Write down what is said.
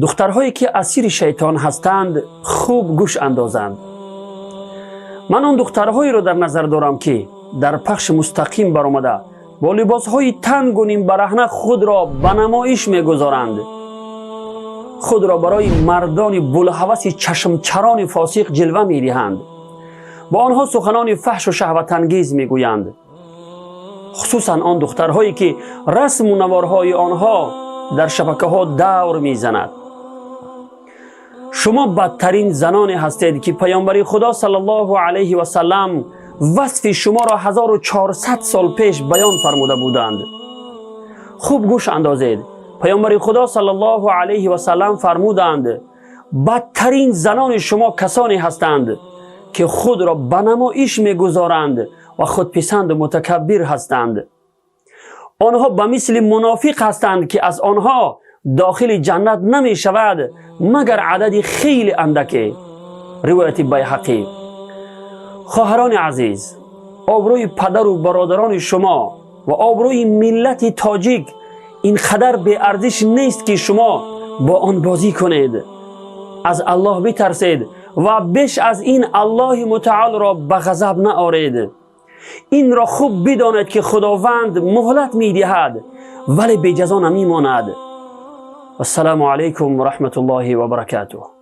Духтарҳое ки асири шайтон ҳастанд, хуб гӯш андозанд. Ман он духтарҳоеро дар назар дорам, ки дар пахши мустақим баромада, бо либосҳои тангу нимбараҳна худро ба намоиш мегузоранд, худро барои мардони булҳаваси чашмчарони фосиқ ҷилва медиҳанд, бо онҳо суханони фаҳшу шаҳватангез мегӯянд, хусусан он духтарҳое ки расму наворҳои онҳо дар шабакаҳо давр мезанад. Шумо бадтарин заноне ҳастед, ки Паёмбари Худо саллаллоҳу алайҳи васаллам васфи шуморо 1400 сол пеш баён фармуда буданд. Хуб гӯш андозед. Паёмбари Худо саллаллоҳу алайҳи васаллам фармуданд: «Бадтарин занони шумо касоне ҳастанд, ки худро ба намоиш мегузоранд ва худписанду мутакаббир ҳастанд. Онҳо ба мисли мунофиқ ҳастанд, ки аз онҳо дохили ҷаннат намешавад, магар адади хеле андаке». Ривояти Байҳақӣ. Хоҳарони азиз, обрӯи падару бародарони шумо ва обрӯи миллати тоҷик ин қадар беарзиш нест, ки шумо бо он бозӣ кунед. Аз Аллоҳ битарсед ва беш аз ин Аллоҳи мутаолро ба ғазаб наоред. Инро хуб бидонед, ки Худованд муҳлат медиҳад, вале беҷазо намемонад. Вассалому алайкум ва раҳматуллоҳи ва баракатуҳ.